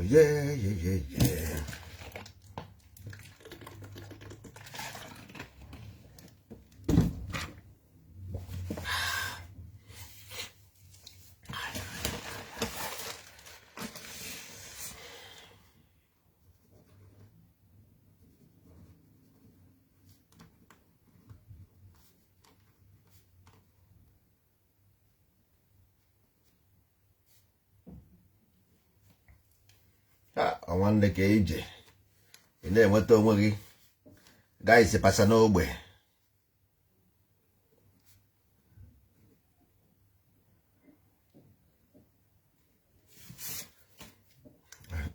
Yeah. Ah, nwanne, ka ije ị na-enweta onwe gị, guys, pasa n'ogbe.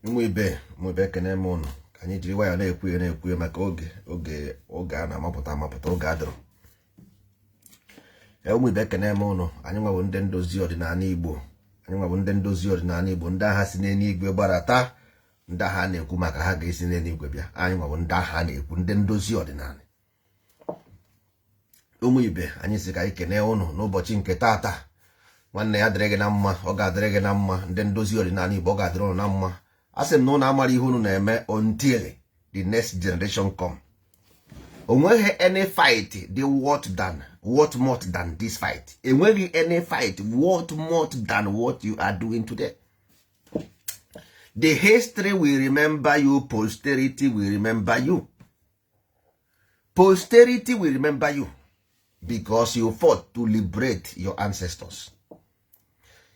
Ụmụ ibe, ụmụ ibe, ekene m ụnụ. Ka anyị jiri nwayọọ na-ekwu ya, na-ekwu ya maka oge, oge, oge a na-amapụta amapụta, oge adịrọ. Ụmụ ibe, ekene m ụnụ. Anyị nwabụ ndị ndozi ọdịnala Igbo. Anyị nwabụ ndị ndozi ọdịnala Igbo, ndị agha si n'eluigwe gbarata, ndị agha na-ekwu maka ha ga-esi n'eluigwe bịa. Anyị nwabụ ndị agha na-ekwu, ndị ndozi ọdịnala. Ụmụ ibe, anyị si ka anyị kenee ụnụ n'ụbọchị nke taata. Nwanne ya, dịrị gị na mma, ọ ga-adịrị gị na mma. Ndị ndozi ọdịnala Igbo, ọ ga-adịrị ụnụ na mma. A sị m na ụnụ amara ihe unu na-eme until the next generation come. Onweghị any fight dị worth more than this fight. Enweghị any fight worth more than what you are doing today. The history will remember you, posterity will remember you, posterity will remember you, because you fought to liberate your ancestors,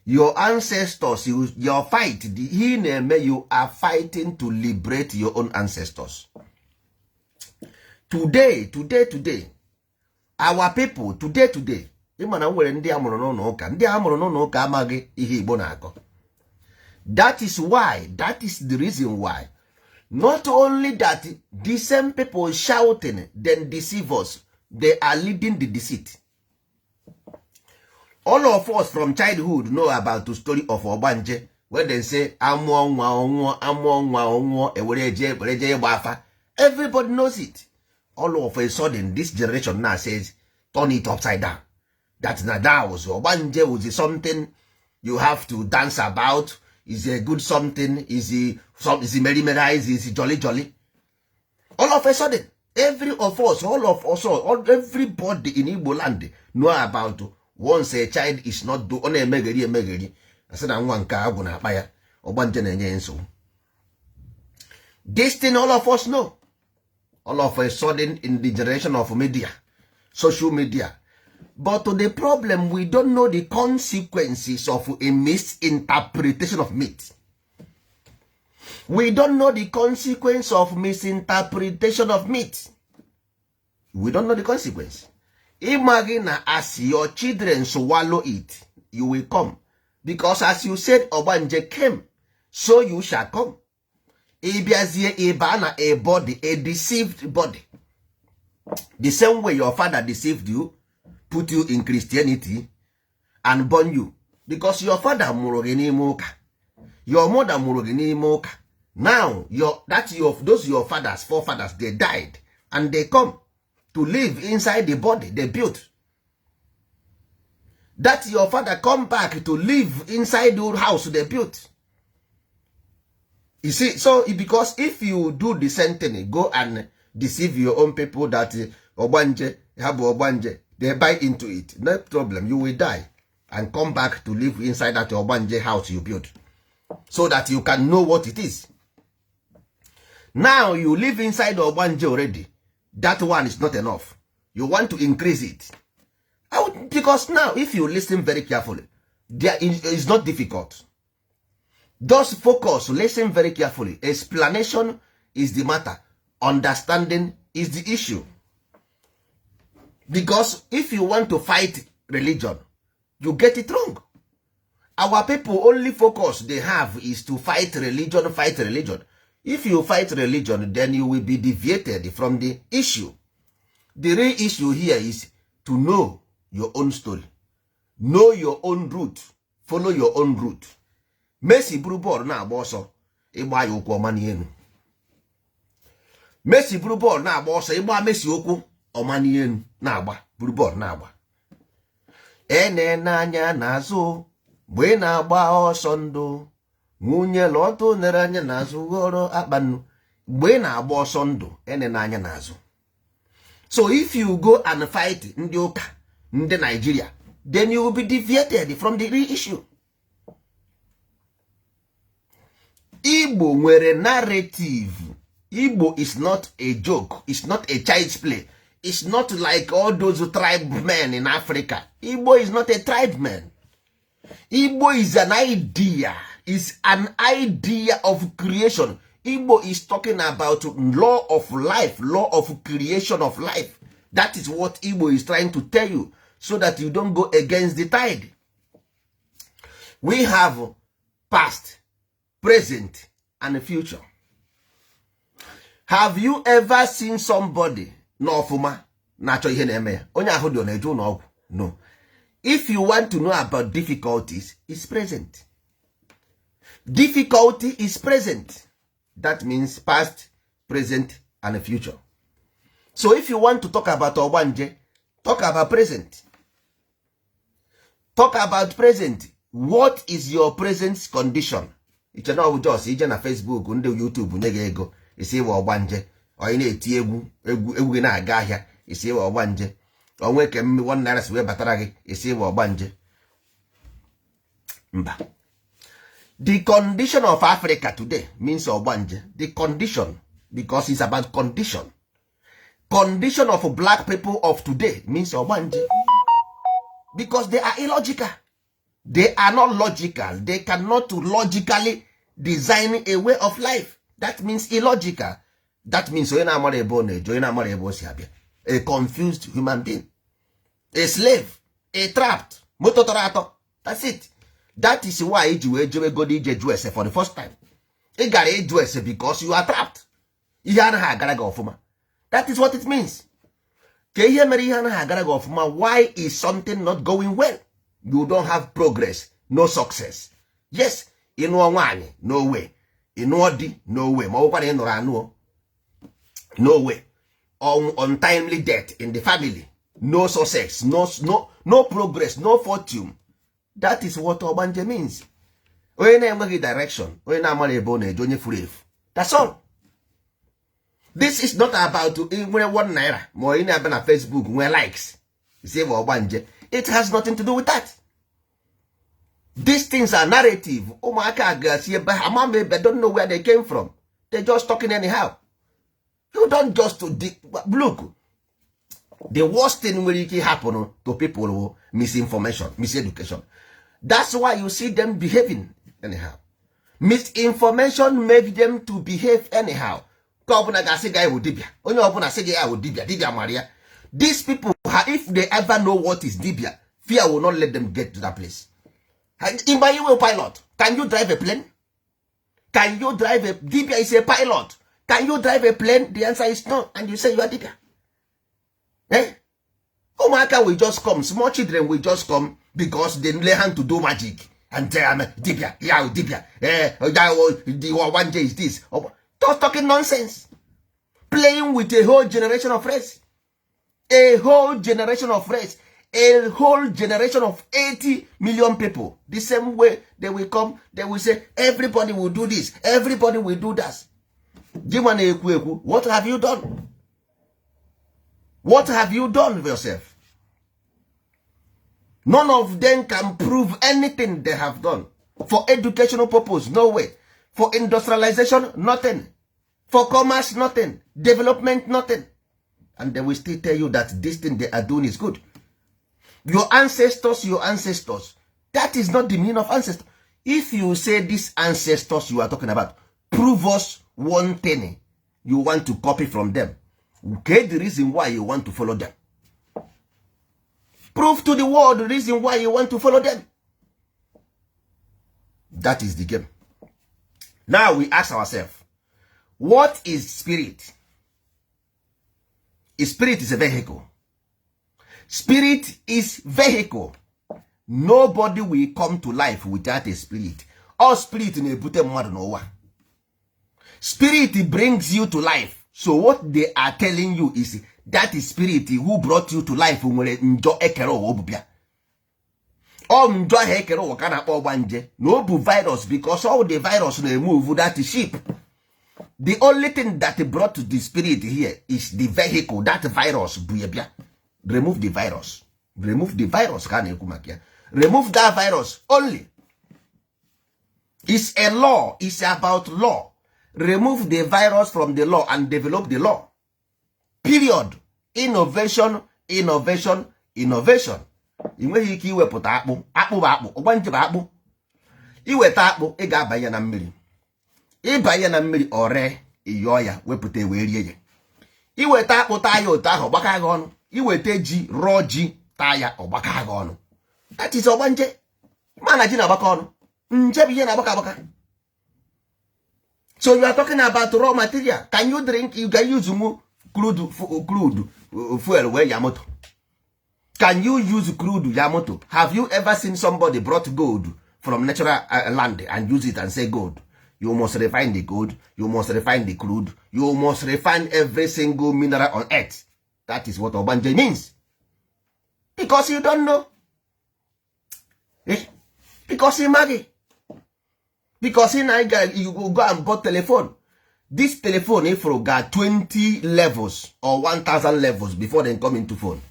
your ancestors. Your fight, the ihe ị na-eme, you are fighting to liberate your own ancestors today, today, today. Our people today, today. Ịma na nwere ndị amụrụ n'ụlọ ụka, ndị amụrụ n'ụlọ ụka amaghị ihe Igbo na-akọ. That is why, that is the reason why, not only that, the same people shouting then deceive us. They are leading the deceit. All of us from childhood know about the story of ogbanje, when they say amụọ nwa ọnwụọ, amụọ nwa ọnwụọ, ewere jee, were jee ịgba afa. Everybody knows it. All of a sudden, this generation now says turn it upside down, that na that was ogbanje, was something you have to dance about, is a good something, is a some, is a merry merry, is jolly jolly. All of a sudden, every of us, all of us, all, everybody in Igbo land know about once a child is not do, ọ na-emegheri emegheri, asị na nwa nke agwụ na-akpa ya, ọgbanje na-enye ya nsogbu. This thing all of us know. All of a sudden, in the generation of media, social media, but the problem, we don't know the consequences of a misinterpretation of myth. We don't know the consequence of misinterpretation of myth. We don't know the consequence. Ịma na as your children swallow it, you will come, because as you said ogbanje came, so you shall come. Ịbịazie ịba na a body, a deceived body, the same way your father deceived you, put you in Christianity and born you, because your father mụrụ gị n'ime ụka, your mother mụrụ gị n'ime ụka. Now your, that your, those your fathers, forefathers, they died and they come to live inside the body they built. That your father come back to live inside the house they built, you see? So because if you do the same thing, go and deceive your own people that ogbanje ha bụ ogbanje, they buy into it, no problem, you will die and come back to live inside that ogbanje house you built, so that you can know what it is. Now you live inside ogbanje already. That one is not enough, you want to increase it. Because now if you listen very carefully, there is not difficult. Just focus, listen very carefully. Explanation is the matter, understanding is the issue. Because if you want to fight religion, you get it wrong. Our people, only focus they have is to fight religion, fight religion. If you fight religion, then you will be deviated from the issue. The real issue here is to know your own story, know your own route, follow your own route. Messi buru bọọlụ na-agba ọsọ, ịgba ya ụkwụ, ọma n'elu. Messi buru bọọlụ na-agba ọsọ, ịgba Messi ụkwụ, ọma n'elu, na-agba, buru bọọlụ na-agba. Ene n'anya n'azụ mgbe ị na-agba ọsọ ndụ. Nwunye lọtụ nere anya n'azụ ghọrọ akpa nnu. Mgbe ị na-agba ọsọ ndụ, ene n'anya n'azụ. So if you go and fight ndị ụka, ndị Nigeria, then you will be deviated from the real issue. Igbo nwere narrative. Igbo is not a joke, it's not a child's play, it's not like all those tribe men in Africa. Igbo is not a tribe man. Igbo is an idea, is an idea of creation. Igbo is talking about law of life, law of creation of life. That is what Igbo is trying to tell you, so that you don't go against the tide. We have past, present and future. Have you ever seen somebody n'ọfụma na-achọ ihe na-eme ya, onye ahụ dị ọ na-eje ụlọ ọgwụ? No. If you want to know about difficulties, is present. Difficulty is present. That means past, present and future. So if you want to talk about ogbanje, talk about present. Talk about present. What is your present condition? Iche na ọ bụ just ije na Facebook, ndị YouTube nye gị ego, isi ịwa ọgbanje. Onye na-eti egwu, egwu egwu gị na-aga ahịa, isi ịwa ọgbanje. Onwe ke ₦1 si wee batara gị, isi ịwa ọgbanje. Mba. The condition of Africa today means ọgbanje. The condition, because it's about condition. Condition of black people of today means ọgbanje, because they are illogical. They are not logical. They cannot logically design a way of life. That means illogical. That means onye na-amara ebe ọ na-eje, onye na-amara ebe o si abịa, a confused human being, a slave, a trapped moto tọrọ atọ. That's it. That is why iji wee jewe godo ije jụ ese for the first time. Ị gara ịjụ ese because you are trapped. Ihe anaghị agara gị ọfụma. That is what it means. Ka ihe mere ihe anaghị agara gị ọfụma? Why is something not going well? You don't have progress, no success. Yes, ịnụọ nwaanyị, no way. Ịnụọ di, no way. Ma ọ bụkwa na ị nụrụ anụọ, no way. Untimely death in the family, no success, no, no, no progress, no fortune. That is what ogbanje means. Onye na-enweghị direction, onye na-amara ebe ọ na-eje, onye furu efu. That's all. This is not about nwere ₦1 ma onye na-abịa na Facebook nwee likes si bụ ọgbanje. It has nothing to do with that. These things are narrative. Ụmụaka ga-asi ebe ha ama m ebe, don't know where they came from. They just talking anyhow. You don't just to look, the worst thing nwere ike happen to people wụ misinformation, miseducation. That's why you see them behaving anyhow. Misinformation make them to behave anyhow. Ka ọbụla ga-asị gị bụ dibia, onye ọbụla sị gị ya bụ dibia, dibia mara ya. These people ha, if they ever know what is dibia, fear will not let them get to that place. Ịgba iwe pilot, can you drive a plane? Can you drive a dibia is a pilot. Can you drive a plane? The answer is no. And you say you are dibia, eh? Ụmụaka will just come, small children will just come because they learn to do magic and tell am dibia ya dibia, eh, the one day is this, just talking nonsense, playing with a whole generation of race, a whole generation of race, a whole generation of 80 million people. The same way they will come, they will say everybody will do this, everybody will do that. Gị nwa na-ekwu ekwu, what have you done? What have you done yourself? None of them can prove anything they have done. For educational purpose, no way. For industrialization, nothing. For commerce, nothing. Development, nothing. And they will still tell you that this thing they are doing is good. Your ancestors, your ancestors, that is not the meaning of ancestor. If you say these ancestors you are talking about, prove us one thing you want to copy from them. Okay, the reason why you want to follow them. Prove to the world the reason why you want to follow them. That is the game. Now we ask ourselves, what is spirit? Spirit is a vehicle. Spirit is vehicle. Nobody will come to life without a spirit. All spirit na-ebute mmadụ n'ụwa. Spirit brings you to life. So what they are telling you is that is spirit who brought you to life nwere njọ ekere ụwa obubịa. Ọ njọ ahụ ekere ụwa ka a na-akpọ ọgbanje na o bụ virus, because all the virus na-emove that ship. The only thing that brought the spirit here is the vehicle. That virus bụ ya bịa. Remove the virus, remove the virus ka a na-ekwu maka ya. Remove that virus only. It's a law. It's about law. Remove the virus from the law and develop the law, period. Innovation, innovation, innovation. Ị nweghị ike iwepụta akpụ. Akpụ bụ akpụ, ọgbanje bụ akpụ. Iweta akpụ, ị ga-abanye na mmiri. Ịbanye na mmiri, ọ ree, ịyọọ ya, wepụta, wee rie ya. Iweta akpụ, taa ya otu ahụ, ọgbaka gị ọnụ. Iweta ji, rụọ ji, taa ya, ọgbaka gị ọnụ. That is ọgbanje. Ma na ji na-agbakọ ọnụ, nje bụ ihe na-agbakọ agbaka. So you are talking about raw material. Can you drink? You can use mu crude fuel wee ya moto. Can you use crude ya moto? Have you ever seen somebody brought gold from natural land and use it and say gold? You must refine the gold, you must refine the crude, you must refine every single mineral on earth. That is what ogbanje means, because you don't know, eh? Because ị maghị, because ị na you go and bought telephone. This telephone ifro ga 20 levels or 1000 levels before they come into phone.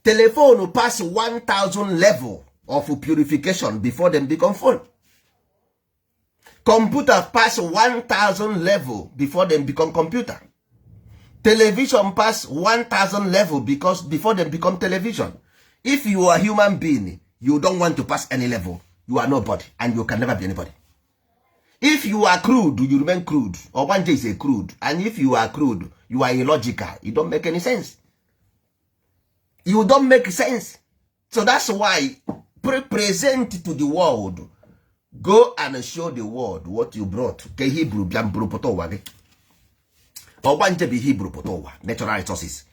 Telephone pass 1000 level of purification before them become phone. Computer pass 1000 level before them become computer. Television pass 1000 level because before them become television. If you are human being, you don't want to pass any level, you are nobody and you can never be anybody. If you are crude, you remain crude. Ogbanje is a crude, and if you are crude, you are illogical. You don't make any sense. You don't make sense. So that's why present to the world. Go and show the world what you brought. Ka ihe iburu bịa mburu pụta ụwa gị. Ọgbanje bụ ihe iburu pụta ụwa, natural resources.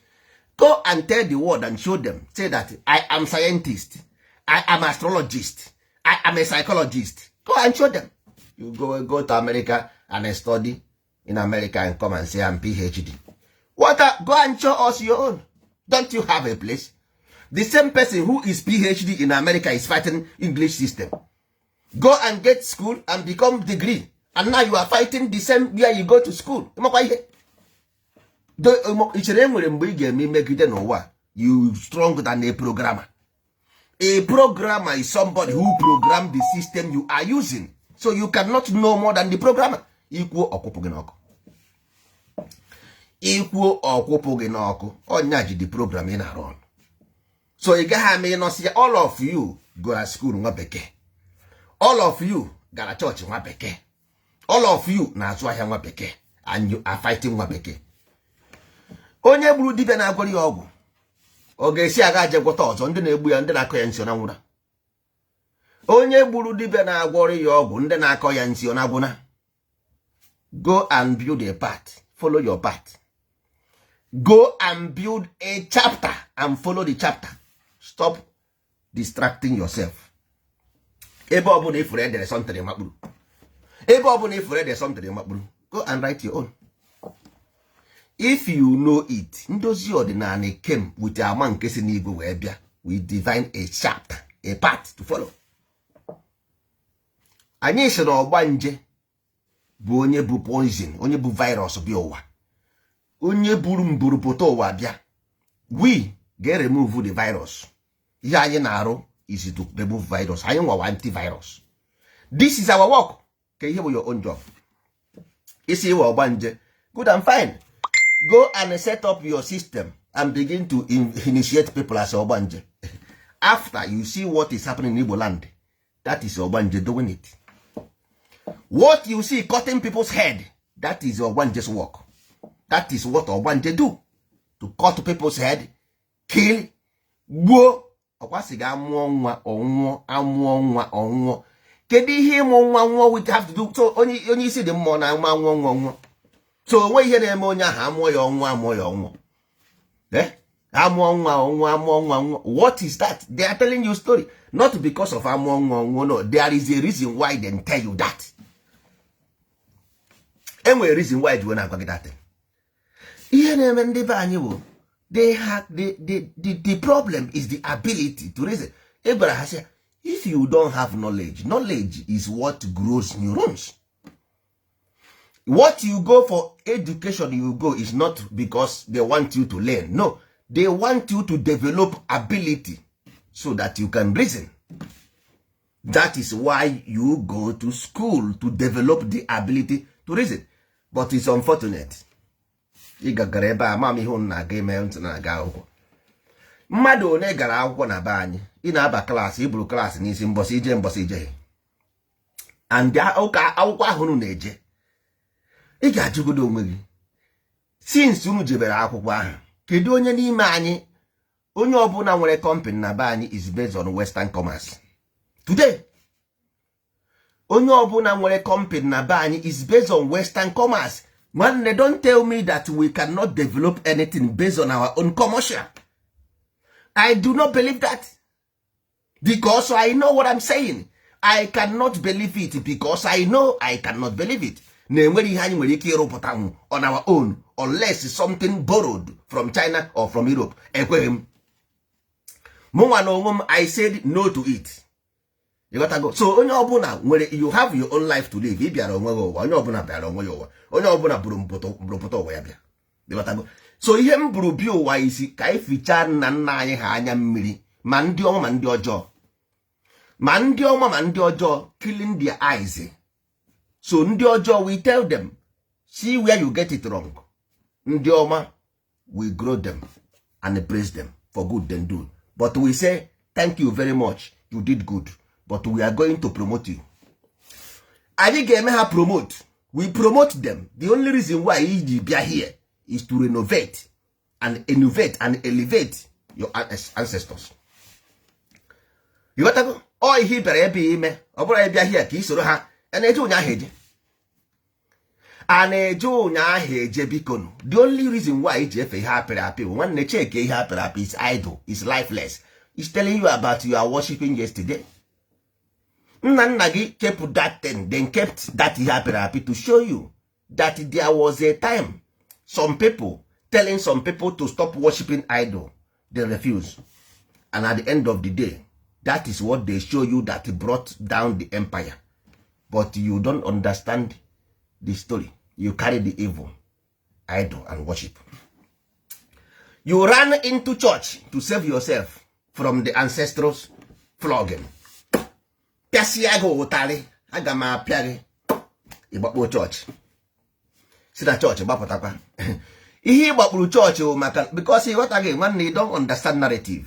Go and tell the world and show them. Say that I am scientist, I am astrologist, I am a psychologist. Go and show them. You go to America and study in America and come and say, "I'm PhD." What a, go and show us your own. Don't you have a place? The same person who is PhD in America is fighting English system. Go and get school and become degree, and now you are fighting the same where you go to school. Ịmakwa ihe ị chere enwere mgbe ị ga-eme megide n'ụwa? You strong than a programmer. A programmer is somebody who program the system you are using, so you cannot know more than the programmer. Ikwuo, ọkwụpụ gị n'ọkụ. Ikwuo, ọkwụpụ gị n'ọkụ. Ọnya ji the program ị na-arụ ọnụ, so ị gaghị ama ịnọsi ya. All of you gara school nwa bekee, all of you gara chọọchị nwa bekee, all of you na-azụ ahịa nwa bekee, and you are fighting nwa bekee. Onye gburu dibịa na-agwọrọ ya ọgwụ, ọ ga-esi aga aje gwọta ọzọ? Ndị na-egbu ya, ndị na-akọ ya nsị, ọ na-anwụra? Onye gburu dibịa na-agwọrọ ya ọgwụ, ndị na-akọ ya nsị, ọ na-agwụna? Go and build a path. Follow your path. Go and build a chapter and follow the chapter. Stop distracting yourself. Ebe ọbụla ifuru edere something makpuru, ebe ọbụla ifuru edere something makpuru, go and write your own if you know it. Ndozi ọdịnala came with ama nke si n'igwe wee bịa. We divine a chapter, a path to follow. Anyị sị na ọgbanje bụ onye bụ poison, onye bụ virus bịa ụwa, onye buru mburu pụta ụwa bịa. We ga-remove the virus. Ihe anyị na-arụ is to remove virus. Anyị nwawa antivirus. This is our work. Ka ihe bụ your own job? Isi iwe ọgbanje, good and fine. Go and set up your system and begin to initiate people as ọgbanje. After you see what is happening in Igbo land, that is ọgbanje doing it. What you see cutting people's head, that is ọgbanje's work. That is what ọgbanje do, to cut people's head, kill, gbuo. Ọkwasị ga amụọ nwa ọnwụọ, amụọ nwa ọnwụọ. Kedu ihe ịmụ nwa nwụọ with have to do? So onye isi dị mmụọ na nwa nwụọ nwa nwụọ, so onwe ihe na-eme onye ahụ amụọ ya ọnwụọ, amụọ ya ọnwụọ, eh? Amụọ nwa ọnwụọ, amụọ nwa nwụọ, what is that? They are telling you story not because of amụọ nwa ọnwụọ. No, there is a reason why they tell you that. Enwere reason why ji wee na-agwa gị that. Ihe na-eme ndị be anyị bụ they have the problem is the ability to reason. Ị gwara ha sị If you don't have knowledge, knowledge is what grows neurons. What you go for education, you go is not because they want you to learn. No, they want you to develop ability so that you can reason. That is why you go to school, to develop the ability to reason. But it's unfortunate, ị gagara ebe a ma m ihe unu na-aga ime ntị na-aga akwụkwọ. Mmadụ one gara akwụkwọ na be anyị? Ị na-aba class, iburu class n'isi, mbọsị ije, mbọsị ije, and ụka akwụkwọ ahụ unu na-eje, ị ga-ajụgodo onwe gị, since unu jebere akwụkwọ ahụ, kedu onye n'ime anyị, onye ọbụla nwere company na be anyị is based on Western commerce today? Onye ọbụla nwere company na be anyị is based on Western commerce. Nwanne, don't tell me that we cannot develop anything based on our own commercial. I do not believe that, because I know what I'm saying. I cannot believe it because I know I cannot believe it na enwere ihe anyị nwere ike ịrụpụtanwu on our own unless something borrowed from China or from Europe. Ekweghị m. Mụnwa na onwe m, I said no to it. Ịghọtago? So onye ọbụla nwere, you have your own life to live. Ị bịara onwe gị ụwa, onye ọbụla bịara onwe ya ụwa, onye ọbụla bụrụ mpụta ụwa ya bịa. Ịghọtago? So ihe m bụrụ bịa ụwa isi ka anyị fichaa nna nna anyị ha anya mmiri, ma ndị ọma ma ndị ọjọọ, ma ndị ọma ma ndị ọjọọ, killing their eyes. So ndị ọjọọ, we tell them, "See where you get it wrong." Ndị ọma, we grow them and praise them for good they do. But we say, "Thank you very much, you did good, but we are going to promote you." Anyị ga-eme ha promote. We promote them. The only reason why iji bịa here is to renovate and innovate and elevate your ancestors. You got to ọ ihe ị bịara ebe ime. Ọ bụrụ ịbịa here ka ị soro ha a na-eje ụnyaahụ eje, a na-eje ụnyaahụ eje. Bikonu, the only reason why iji efe ihe apịrị apị bụ, nwanne, cheke ihe apịrị apị is idle, is lifeless, is telling you about you are worshiping yesterday. Nna nna gị kept that thing, then kept that ihe apịrị apị to show you that there was a time some people telling some people to stop worshiping idol. They refuse, and at the end of the day, that is what they show you that brought down the empire. But you don't understand the story. You carry the evil idol and worship. You ran into church to save yourself from the ancestors flogging. Pịasịa gị ụtarị, aga m apịa gị. Ịgbakpo chọọchị, si na chọọchị gbapụtakwa. Ihe ị gbakpuru chọọchị bụ maka because ịghọtaghị. Nwanne, you don't understand narrative.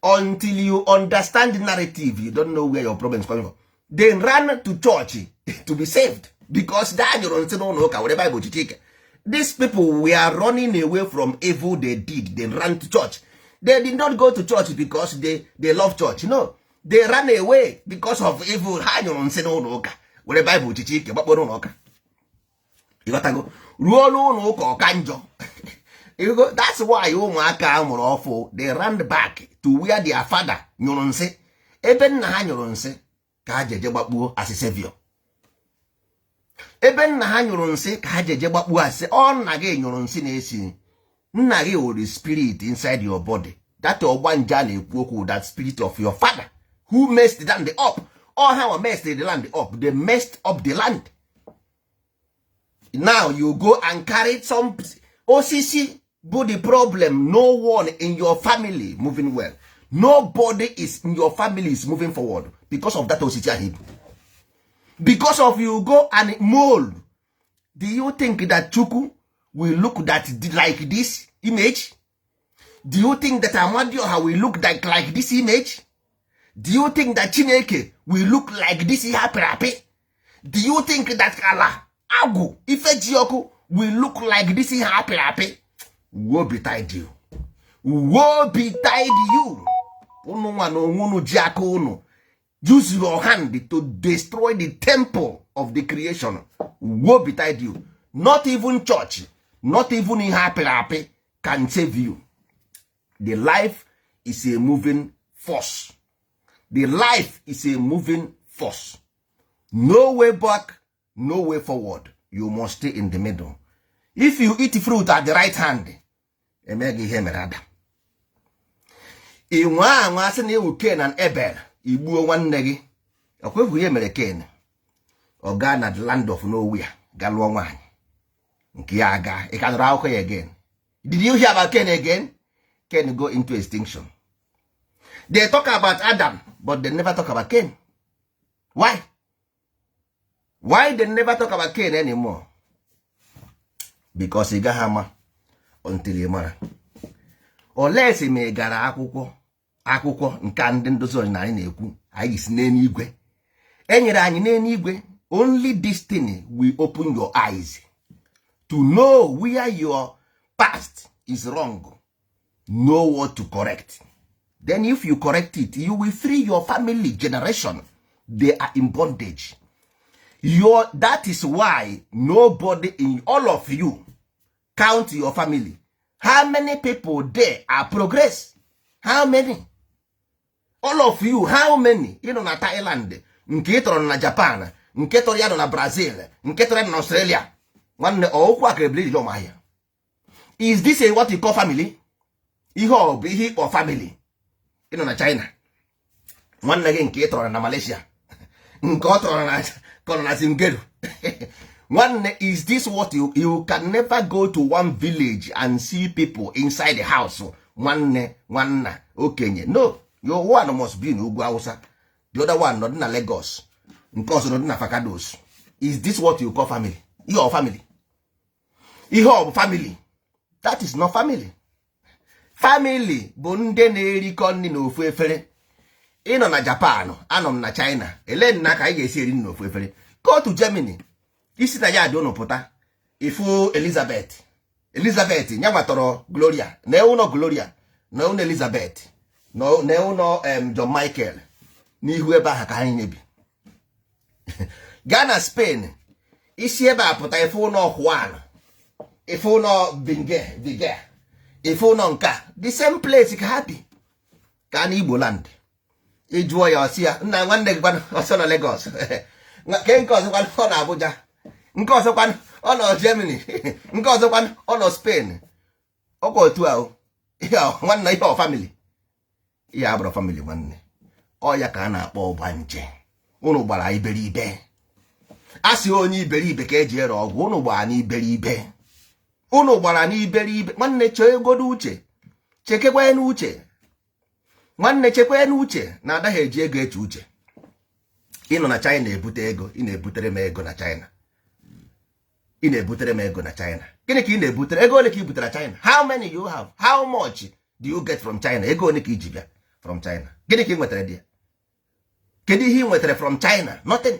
Until you understand the narrative, you don't know where your problem is coming from. They ran to church to be saved because that nyụrụ nsị n'ụlọ ụka were Bible chichi ike. These people were running away from evil they did. They ran to church. They did not go to church because they love church. No, they ran away because of evil. Ha nyụrụ nsị n'ụlọ ụka were Bible chichi ike gbakpọrọ ụlọ ụka. Ịghọtago? Ruo n'ụlọ ụka, ọka njọ. That's why ụmụaka a mụrụ ọfụ, they ran back to where their father nyụrụ nsị, ebe nna ha nyụrụ nsị, ka ha jeje gbakpuo as savior. Ebe nna ha nyụrụ nsị ka ha jeje gbakpuo asị. Ọ nna gị nyụrụ nsị na-esi nna gị were spirit inside your body, that ọgbanje a na-ekwu okwu, that spirit of your father who messed the land up. All ha messed the land up. They messed up the land. Now you go and carry some osisi bụ the problem. No one in your family moving well. Nobody is in your family is moving forward because of that osisi ahụ ibu, because of you go and mold. Do you think that Chukwu will look that like this image? Do you think that Amadioha will look like this image? Do you think that Chineke will look like this ihe apịrị apị? Do you think that ala agwụ ifejiọkụ will look like this ihe apịrị apị? Woe betide you! Woe betide you! Unu nwa na onwe unu ji aka unu use your hand to destroy the temple of the creation. Woe betide you! Not even church, not even ihe apịrị apị can save you. The life is a moving force. The life is a moving force. No way back, no way forward. You must stay in the middle. If you eat fruit at the right hand, eme gị ihe mere Adam. Ị nwa anwa sị na ewu Cain and Abel. Igbuo nwanne gị, ọkwefu ihe mere Ken. Ọ gaa na the land of nowhere, ga lụọ nwaanyị nke ya. Aga ị ka nụrụ akụkọ ya again? Did you hear about Ken again? Ken go into extinction. They talk about Adam, but they never talk about Cain. Why? Why they never talk about Cain anymore? Because ị gaghị ama until ị mara. Olesi ma ị gara akwụkwọ, akwụkwọ nke a ndị ndozi ọdịnala na-ekwu anyị si n'eluigwe e nyere anyị n'eluigwe. Only this thing will open your eyes to know where your past is wrong, know what to correct. Then if you correct it, you will free your family generation. They are in bondage. Your That is why nobody in all of you, count your family, how many people there are progress? How many? All of you, how many? Ị nọ na Thailand, nke ị tọrọ na Japan, nke tọrọ ya nọ na Brazil, nke tọrọ ya nọ na Australia. Nwanne, ọụkwụ akara ebili ijiji ọmahịa. Is this a what you call family? Ihe ọ bụ ihe ịkpọ family? Ị nọ na China, nwanne gị nke ị tọrọ na Malaysia, nke ọ tọrọ na ka ọ nọ na Zimgeru. Nwanne, is this what you can never go to one village and see people inside the house, nwanne, nwanna, okenye. No, your one must be n'ugwu Hausa, the other one nọdị na Lagos, nke ọzọ nọdị na Fakados. Is this what you call family? Ihe ọ family? Ihe ọ bụ family? That is not family. Family bụ ndị na-erikọ nri n'ofu efere. Ị nọ na Japan, anọ m na China, ele nna ka anyị ga-esi eri nri n'ofu efere? Go to Germany, isi na ya dị ụnụ pụta, ifu Elizabeth. Elizabeth ya nwatọrọ Gloria na ụlọ Gloria na ụlọ Elizabeth na ụlọ John Michael n'ihu ebe ahụ ka anyị na-ebi. Gaa na Spain, isi ebe a pụta, ife ụlọ Juan, ife ụlọ Binge Bige, ife ụlọ nka, the same place ka ha bi. Ka na Igbo land, ịjụọ ya, ọsị ya, nna, nwanne gị kwanụ? Ọsọ na Lagos. Ke nke ọzọ kwanụ? Ọ na Abuja. Nke ọzọ kwanụ? Ọ nọ Germany. Nke ọzọ kwanụ? Ọ nọ Spain. Ọkwa otu ahụ ihe nwanne, ihe ọ family? Ihe abụrụ family, nwanne. Ọ ya ka a na-akpọ ọgbanje. Unu gbara iberibe. A sị onye iberibe ka eji ere ọgwụ. Unu gbara n'iberibe, unu gbara n'iberibe. Nwanne, chọọ egodo uche, chekekwe n'uche. Nwanne, chekwe n'uche na anaghị eji ego eche uche. Ị nọ na China ebute ego, ị na-ebutere m ego na China, ị na-ebutere m ego na China. Gịnị ka ị na-ebutere? Ego ole ka ị butere China? How many you have? How much do you get from China? Ego ole ka ị ji bịa from China? Gịnị ka ị nwetara dị ya? Kedu ihe ị nwetara from China? Nothing.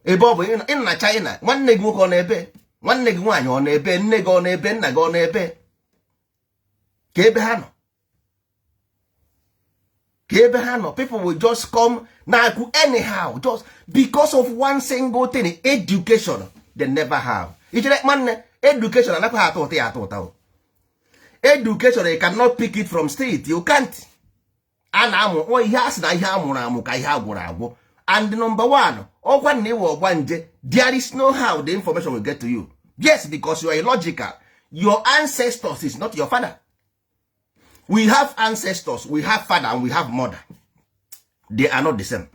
Ebe ọ bụ ị nọ na China, nwanne gị nwoke ọ na-ebe? Nwanne gị nwaanyị ọ na-ebe? Nne gị ọ na-ebe? Nna gị ọ na-ebe? Ka ebe ha nọ? Ka ebe ha nọ? People will just come na-akwu anyhow just because of one single thing: education they never have. Ichere, nwanne, education anakwa ha atọ ụtọ ya atọ ụtọ. Education, you cannot pick it from street. You can't. A na-amụ ọ ihe a sị na ihe a mụrụ amụ ka ihe a gwụrụ agwụ. And number one, ọkwa na iwe ọgba nje, there is no how the information will get to you. Yes, because you are illogical. Your ancestors is not your father. We have ancestors, we have father and we have mother. They are not the same.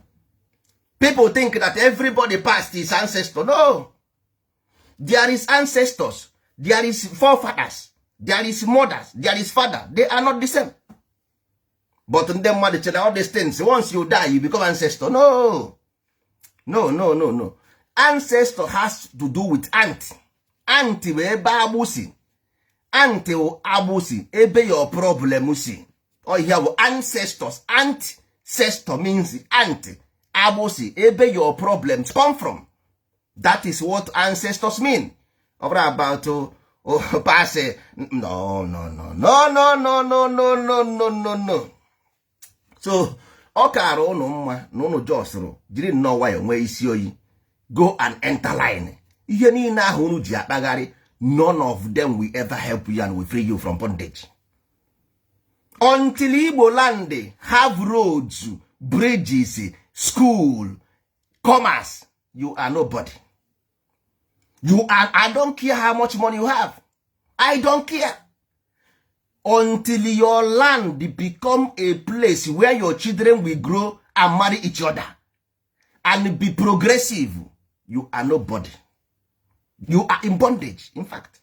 People think that everybody past is ancestor. No, there is ancestors, there is forefathers, there is mothers, there is father. They are not the same. But ndị mmadụ chere all these things, once you die, you become ancestor. No, no, no, no, no. Ancestor has to do with ant. Ant bụ ebe agbụsi. Ant bụ agbụsi, ebe your problem si. Ọ bụ ancestors. Ancestor means ant, agbụsi, ebe your problems come from. That is what ancestors mean. Ọ bụrụ about oh, pass. No, no, no, no, no, no, no, no, no, no, no, no. So ọ kaara ụnụ mma na ụnụ jọsụrụ jiri nnọọ nwayọ nwee isi oyi, go and enter line. Ihe niile ahụ unu ji akpagharị, none of them will ever help you and will free you from bondage until Igbo land have roads, bridges, school, commerce. You are nobody. You are, I don't care how much money you have. I don't care. Until your land become a place where your children will grow and marry each other and be progressive, you are nobody. You are in bondage. In fact,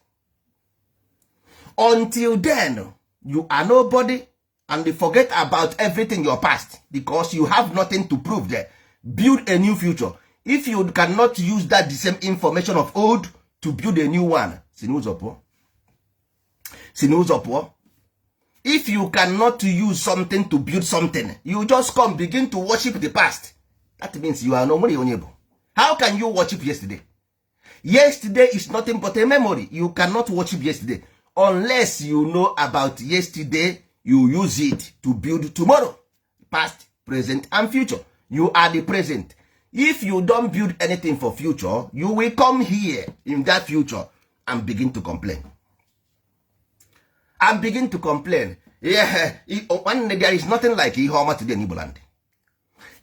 until then you are nobody, and forget about everything your past, because you have nothing to prove there. Build a new future. If you cannot use that the same information of old to build a new one, si n'ụzọ pụọ, si n'ụzọ pụọ. If you cannot use something to build something, you just come begin to worship the past. That means you are no nwere onye bụ. How can you worship yesterday? Yesterday is nothing but a memory. You cannot worship yesterday unless you know about yesterday. You use it to build tomorrow. Past, present and future. You are the present. If you don't build anything for future, you will come here in that future and begin to complain and begin to complain. Yeah, nwanne, there is nothing like ihe ọma today in Igbo land.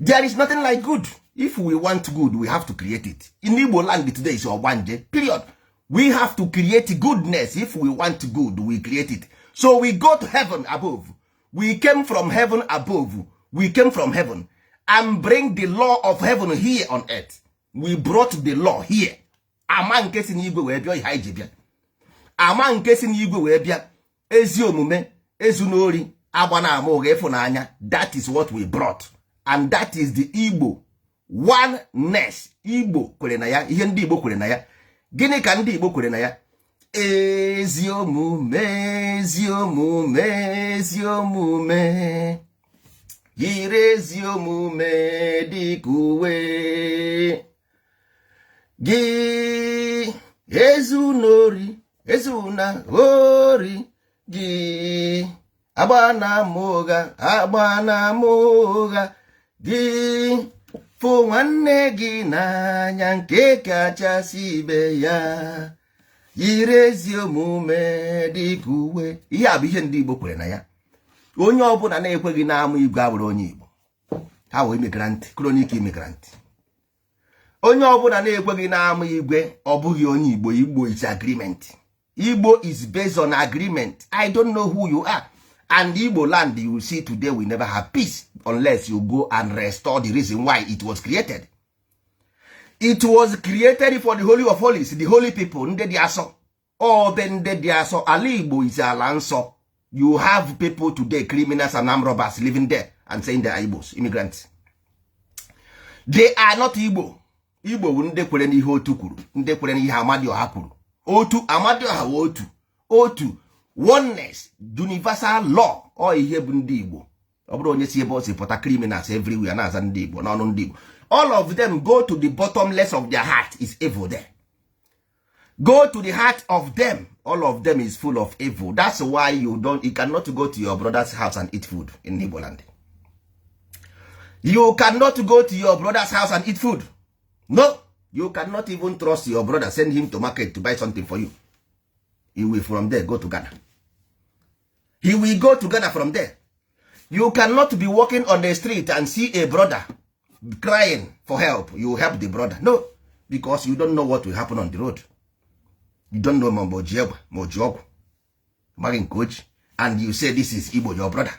There is nothing like good. If we want good, we have to create it. In Igbo land today is ogbanje, period. We have to create goodness. If we want good, we create it. So we go to heaven above. We came from heaven above. We came from heaven and bring the law of heaven here on earth. We brought the law here. Ama nke si n'igwe wee bịa, ihe anyị ji bịa, ama nke si n'igwe wee bịa, ezi omume, ezu n'ori, agba na ama ụgha, ịfụnanya. That is what we brought, and that is the Igbo oneness. Igbo kwere na ya. Ihe ndị Igbo kwere na ya, gịnị ka ndị Igbo kwere na ya? Ezi omume, ezi omume, ezi omume, yiri ezi omume dịka uwe gị, ezu n'ori, ezu na ori gị, agba na ama ụgha, agba na ama ụgha gị, fụ nwanne gị n'anya nke kachasị ibe ya, yiri ezi omume dịka uwe. Ihe a bụ ihe ndị Igbo kwere na ya. Onye ọbụla na-ekweghị n'ama igwe abụrụ onye Igbo. Ha wee immigrant, chronic immigrant. Onye ọbụla na-ekweghị n'ama igwe, ọ bụghị onye Igbo. Igbo is agreement. Igbo is based on agreement. I don't know who you are. And Igbo land you see today will never have peace unless you go and restore the reason why it was created. It was created for the holy of holies, the holy people, ndị dị asọ, obe ndị dị asọ. Ala Igbo is ala nsọ. You have people today, criminals and armed robbers, living there and saying they are Igbos, immigrants. They are not Igbo. Igbo bụ ndị kwere n'ihe otu kwuru, ndị kwere n'ihe Amadioha kwuru. Otu Amadioha wụ otu, otu oneness, universal law. Ọ ihe bụ ndị Igbo. Ọ bụrụ onye si ebe ọ si pụta, criminals everywhere, na-aza ndị Igbo n'ọnụ ndị Igbo. All of them, go to the bottomless of their heart, is evil there. Go to the heart of them, all of them is full of evil. That's why you don't, you cannot go to your brother's house and eat food in Igbo land. You cannot go to your brother's house and eat food. No, you cannot even trust your brother. Send him to market to buy something for you, he will from there go to Ghana. He will go to Ghana from there. You cannot be walking on the street and see a brother crying for help, you help the brother. No, because you don't know what will happen on the road. You don't know ma o ji egbe, ma o ji ọgwụ, maghị nke oji, and you say this is Igbo, your brother.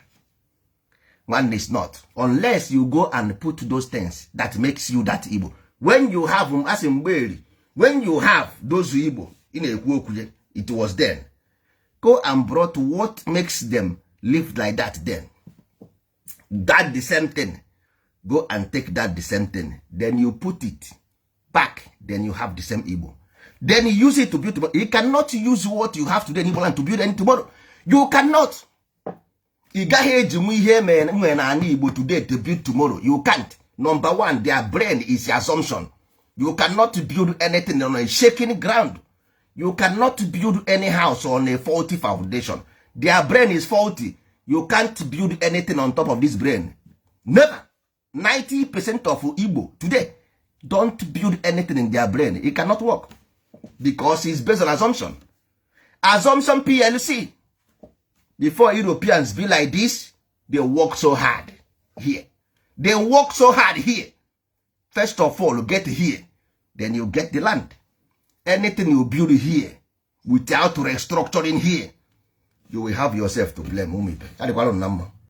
One is not, unless you go and put those things that makes you that Igbo. When you have, asị mgberi, when you have those Igbo ị na-ekwu okwu ya, it was then go and brought what makes them live like that. Then that the same thing, go and take that the same thing, then you put it back, then you have the same Igbo. Then you use it to build tomorrow. You cannot use what you have today in Igbo land to build any tomorrow. You cannot. Ị gaghị ejinwu ihe nwere n'ala Igbo today to build tomorrow. You can't. Number one, their brain is assumption. You cannot build anything on a shaking ground. You cannot build any house on a faulty foundation. Their brain is faulty. You can't build anything on top of this brain. Never. 90% of Igbo today don't build anything in their brain. It cannot work because it's based on assumption. Assumption plc. Before Europeans be like this, they work so hard here. They work so hard here. First of all, get here, then you get the land. Anything you build here without restructuring here, You will have yourself to blame. Ụmụ ibe ya dịkwara na mma.